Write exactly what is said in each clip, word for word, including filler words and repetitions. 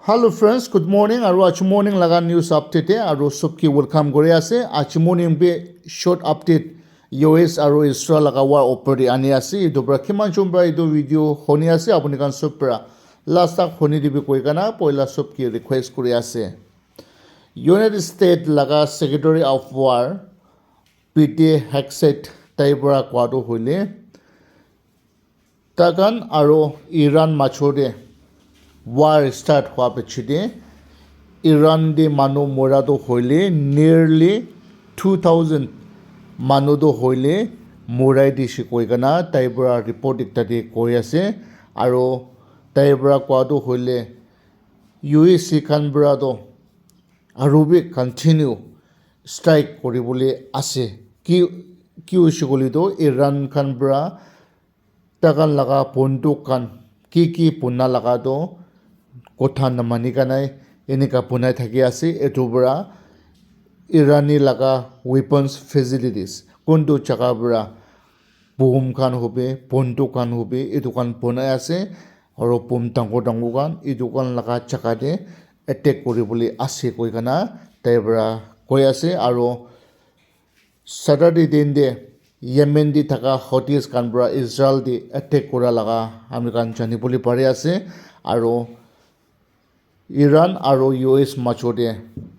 Hello friends, good morning. Aru aji morning laga news update te aru sob ke welcome kori ase. Aji morning bi short update U S aru Israel laga war opor te ani ase. Etu para kiman jon para etu video huni ase, apuni khan sob para last tak huni dibi koi kana poila sob ke request kori ase. United States laga Secretary of War Pete Hegseth tai para koa tu hoile, takan aro Iran major te war start hua piche te Iran te manu mora tu hoile nearly two thousand manu tu hoile morai dishe koi kana tai para report ekta te koi ase. Aro tai para koa tu hoile U S khan para tu aru bi continue strike kori bole ase. Ki, ki hoise koile tu Iran khan para takan laga bonduk khan ki ki buna laga tu kotha namani kanai enika bunai thaki ase. Etu para Irani laga weapons facilities kuntu jaga para bomb khan hobi, bonduk khan hobi, etu khan bunai ase. Aro bomb dangor dangor khan etu khan laga jaga te attack kori bole ase koi kana tai para koi ase. Aro Saturday din te Yemen te thaka Houthis khan para Israel te attack kora laga ami khan jani bole pari ase. Aro Iran aro U S major te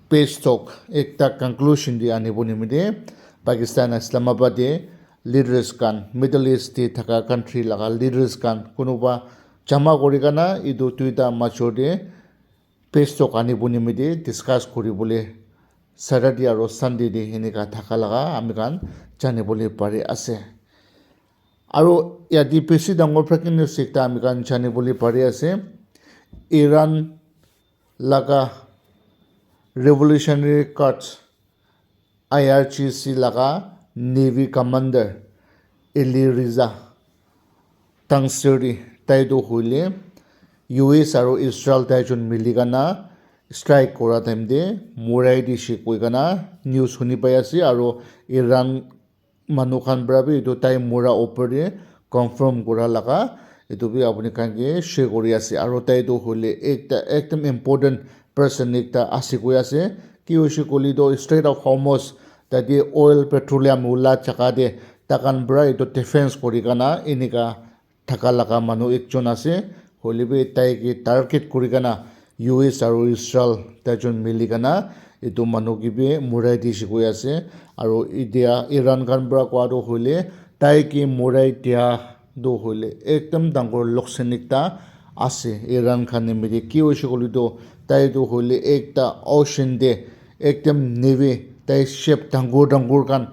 peace talk ekta conclusion te anibo nimite Pakistan Islamabad te leaders khan Middle East te thaka country laga leaders khan kunuba jama kori kana etu duita major te peace talk anibo nimite discuss kori bole Saturday aro Sunday te enika thaka laga ami khan jani bole pari ase. Aro yate bishi dangor breaking news ekta ami khan jani bole pari ase. Iran laga Revolutionary Guards, I R G C laga Navy Commander Ali Riza Tangsiri tai tu hoile U S aro Israel tai jon mili kana strike kora time te morai dishe koi kana news huni pai ase. Aro Iran manu khan para bi etu tai mura opor te confirm kura laga etu bi apuni khan ke share kuri ase. Aro tai tu hoile ekta ekdam important person ekta ase koi ase. Ki hoise koile tu Strait of Hormuz tate oil petroleum ula jaga te takhan para etu defense kuri kana enika thaka laga manu ekjon ase. Hoile bi tai ke target kuri kana U S aro Israel tai jon mili kana etu manu ke bi murai dishe koi ase. Aro etia Iran khan para koa tu hoile tai ke murai dia tu hoile ekdam dangor loksan ekta ase. Iran khan nimite ki hoise koile tu tai tu hoile ekta ocean te ekdam navy tai ship dangor dangor khan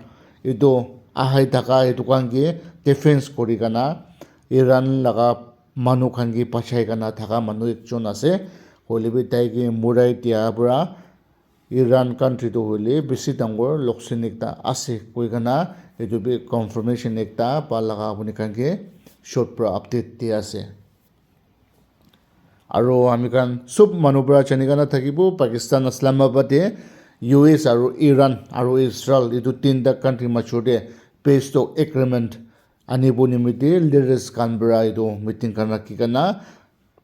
etu ahai thaka etu khan ke defense kuri kana Iran laga manu khan ke bachai kana thaka manu ekjon ase. Hoile bi tai ke murai dia para Iran country tu hoile bishi dangor loksan ekta ase koi kana etu bi confirmation ekta pa laga apuni khan ke short para update di ase. Aro ami khan sob manu para jani kana thakibo Pakistan Islamabad te U S aro Iran aro Israel etu tinta country major te peace talk agreement anibo nimite leaders khan para etu meeting khan rakhi kana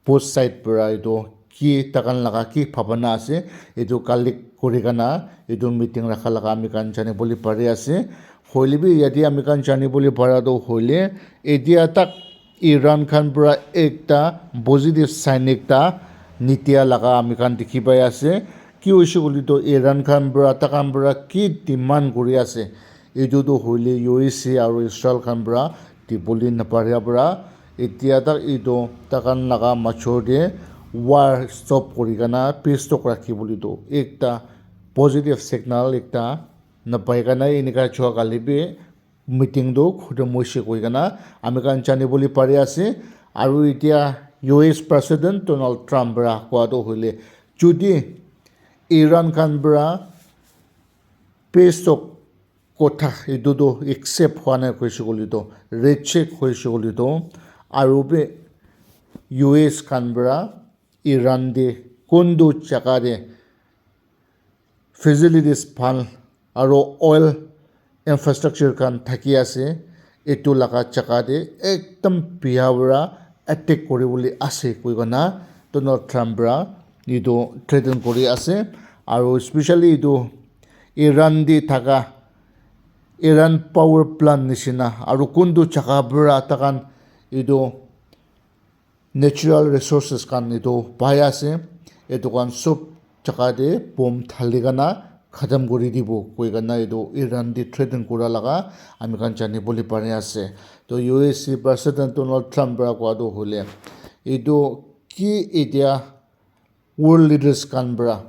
both side para etu ki takhan laga ki bhabana ase etu collect kuri kana etu meeting rakha laga ami khan jani bole pari ase. Hoile bi yate ami khan jani bole para tu hoile etia tak Iran khan para ekta positive sign ekta nitia laga ami khan dikhi pai ase. Ki hoise koile tu Iran khan para takhan para ki demand kuri ase etu tu hoile U S A aro Israel khan para dibole naparia para etia tak etu takhan laga major te war stop kuri kana peace talk rakhi bole tu ekta positive signal ekta napai kana enika jua kali bi meeting tu khutum hoise koi kana ami khan jani bole pari ase. Aru etia U S President Donald Trump para koa tu hoile jodi Iran khan para peace talk kotha etu tu accept hua nai koise koile tu reject hoise koile tu aru bi U S khan para Iran te kuntu jaga te facilities bhal aro oil infrastructure khan thaki ase etu laga jaga te ekdam bia para attack kuri bole ase koi kena Donald Trump para etu threaten kuri ase, aru specially etu Iran te thaka Iran power plant nishina aru kuntu jaga para takan etu natural resources khan etu pai ase, etu khan sob jaga te bomb thali kana khatam kuri dibo koi kana etu Iran te threaten kura laga ami khan jani bole pari ase. To U S A President Donald Trump para koa tu hoile etu ki etia world leaders khan para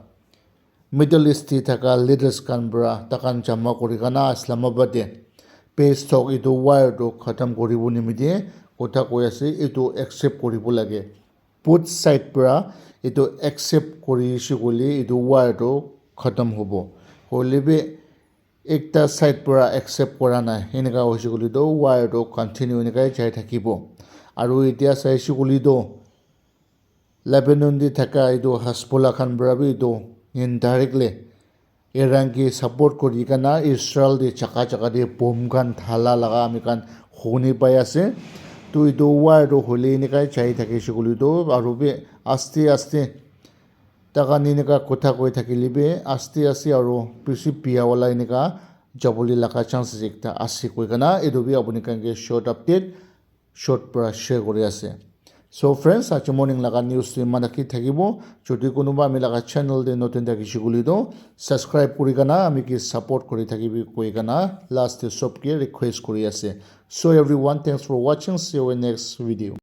Middle East te thaka leaders khan para takan jama kuri kana Islamabad te peace talk etu war tu khatam kuri bo nimite kotha koi ase, etu accept kuri bo lage. Both side para etu accept kuri shi koile etu war tu khatam hobo. Hoile bi ekta side para accept kura nai, enika hoise koile tu war tu continue enika jai thakibo. Aru etia sai shi koile tu Lebanon te thaka etu Hezbollah khan para bi etu indirectly Iran ke support kuri kana Israel te jaga jaga te bomb khan thala laga ami khan huni pai ase. To etu war tu hoile enika jai thakise koile tu aru bi aste aste takan enika kotha koi thakile bi aste aste aru bishi biya wala enika jabole laga chances ekta ase koi kana etu bi apuni khan ke short update short para share kuri ase. So friends, aji morning laga news tu iman rakhi thakibo. Jodi kunuba ami laga channel te notun thakise koile tu subscribe kuri kana ami ke support kuri thakibi koi kana last te sob ke request kuri ase. So everyone, thanks for watching. See you in next video.